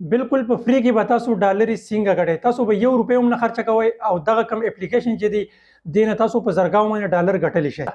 بالکل په free کې به تاسو ډالري څنګه ګټئ. تاسو به یو روپۍ هم نه خرچه کوئ او دغه کوم اپلیکیشن چې دی دې نه تاسو په زرګاو باندې ډالر ګټلی شئ.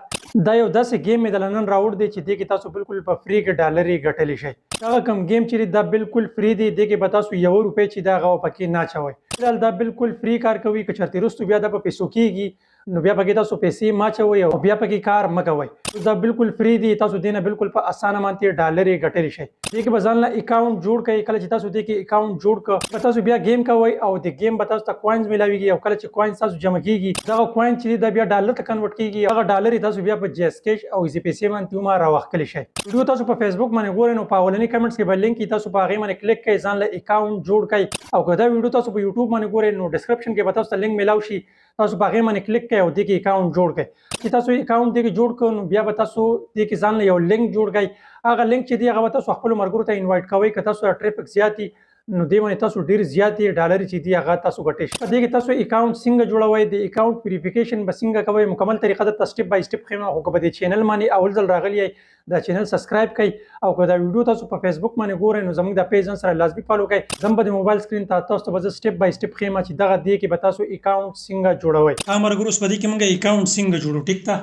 دا یو داسې game مې دله نن راوړ دی چې دې کې تاسو بالکل په free کې ډالري ګټلی شئ. دغه کوم game چې دی دا بالکل free دی، دې کې به تاسو یو روپۍ چې دا هغه پکې نه اچوئ. فلحال دا بالکل free کار کوي. که چېرته وروسته بیا دا په پیسو کېږي نو بیا پکې تاسو پیسې مه اچوئ او بیا پکې کار مه کوئ. دا بالکل free دی، تاسو دې نه بالکل په اسانه باندې ډالرې ګټلی شئ. دې کې به ځان له اکاونټ جوړ کړئ. کله چې تاسو دې کې اکاونټ جوړ کړ به تاسو بیا game کوئ او د game به تاسو ته coins میلاویږي او کله چې coins تاسو جمع کیږي دغه coin چې دی دا بیا ډالر ته convert کیږي. هغه ډالرې تاسو بیا په جاز کیش او ایزي پیسې باندې هم راوښکلی شئ. ویډیو تاسو په فیسبوک باندې ګورئ نو په اولني comments کې به لینک وي، تاسو په هغې باندې کلیک کړئ، ځان له اکاونټ جوړ کړئ. او که دا ویډیو تاسو په یوټیوب باندې ګورئ نو description کې به تاسو ته لینک میلاو شي، تاسو په هغې باندې کلیک کړئ او دې کې اکاونټ جوړ کړئ. چې تاسو اکاونټ دې کې جوړ کړئ نو بیا به تاسو دې کې ځان له یو لینک جوړ کړئ. هغه لینک چې دی هغه به تاسو خپلو ملګرو ته invite کوئ. که تاسو traffic زیات وي نو دې باندې تاسو ډېر زیاتې ډالرې چې دي هغه تاسو ګټئ شئ. په دې کې تاسو اکاونټ څنګه جوړوئ، د اکاونټ verification به څنګه کوئ، مکمل طریقه درته step by step ښیم. خو که په دې چینل باندې اول ځل راغلی یئ دا چینل subscribe کړئ او که دا ویډیو تاسو په فیسبوک باندې ګورئ نو زموږ دا page ځان سره لازمي follow کړئ. زم به د موبایل screen ته تاسو ته به زه step by step ښیم چې دغه دې کې به تاسو اکاونټ څنګه جوړوئ. ها ملګرو، اوس په دې کې موږ اکاونټ څنګه جوړو، ټیک ده.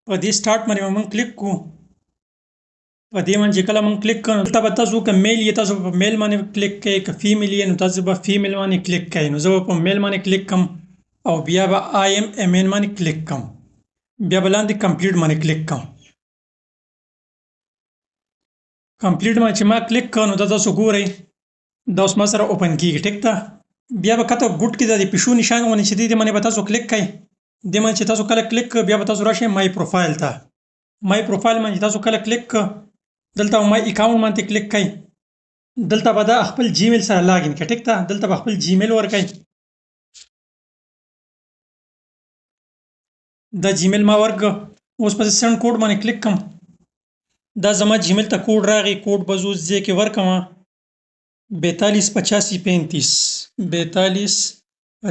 په دې start باندې به موږ کلیک کړو. په دې باندې چې کله موږ کلیک کړو دلته به تاسو که male یې تاسو په male باندې کلیک کړئ، که female یې نو تاسو به female باندې کلیک کړئ. نو زه به په male باندې کلیک کړم او بیا به I am a man باندې کلیک کړم، بیا به لاندې complete باندې کلیک کړم. complete باندې چې ما کلیک کړ نو دا تاسو ګورئ دا اوس ما سره open کیږي، ټیک ده. بیا به کته ګوټ کې د پیشو نشان غوندې چې دی دې باندې به تاسو کلیک کړئ. دې باندې چې تاسو کله کلیک کړئ بیا به تاسو راشئ my profile ته. my profile باندې تاسو کله کلیک کړئ دلته my account باندې کلیک کړئ. دلته به دا خپل جیمیل سره login کړئ، ټیک ده. دلته به خپل جیمیل ورکړئ. دا جیمیل ما ورکړ. اوس به زه send code باندې کلیک کړم. دا زما جیمیل ته کوډ راغی، کوډ به زه اوس ځای کې ورکړم. 42 85 35، 42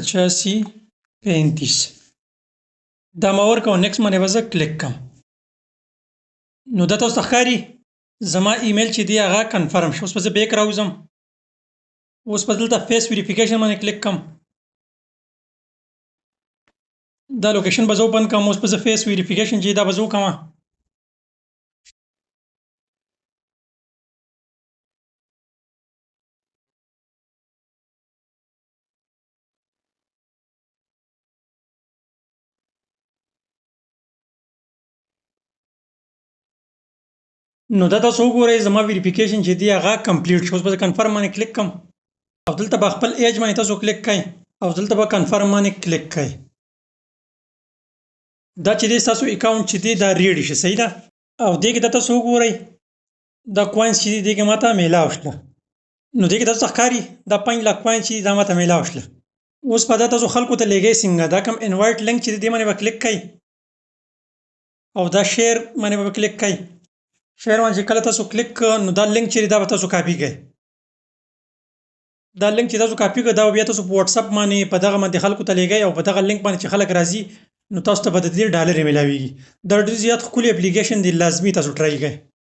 85 35 دا ما ورکړ. next باندې به زه کلیک کړم. نو دا تاسو ته ښکاري زما ایمیل چې دی هغه confirm شو. اوس به زه back راوځم. اوس به دلته face verification باندې کلیک کړم. دا location به زه open کړم. اوس به زه face verification چې دا به زه وکړم. نو دا تاسو وګورئ زما verification چې دی هغه complete شو. اوس به زه confirm باندې کلیک کړم او دلته به خپل age باندې تاسو کلیک کړئ او دلته به confirm باندې کلیک کړئ. دا چې دی ستاسو اکاونټ چې دی دا ready شي، صحیح ده. او دې کې دا تاسو وګورئ دا coins چې دی دې کې ماته میلاو شله. نو دې کې تاسو ته ښکاري دا 5 لاک coin چې دی دا ماته میلاو شله. اوس به دا تاسو خلکو ته لیږئ څنګه؟ دا کوم invite link چې دی دې باندې به کلیک کړئ او دا share باندې به کلیک کړئ. share باندې چې کله تاسو کلیک کړئ نو دا لینک چې دی دا به تاسو کاپي کړئ. دا لینک چې تاسو کاپي کړئ دا به بیا تاسو په واتساپ باندې په دغه باندې خلکو ته لیږئ او په دغه لینک باندې چې خلک راځي نو تاسو ته به د دې ډالرې میلاویږي. دا ډېر زیات ښکلی اپلیکیشن دی، لازمي تاسو try کړئ.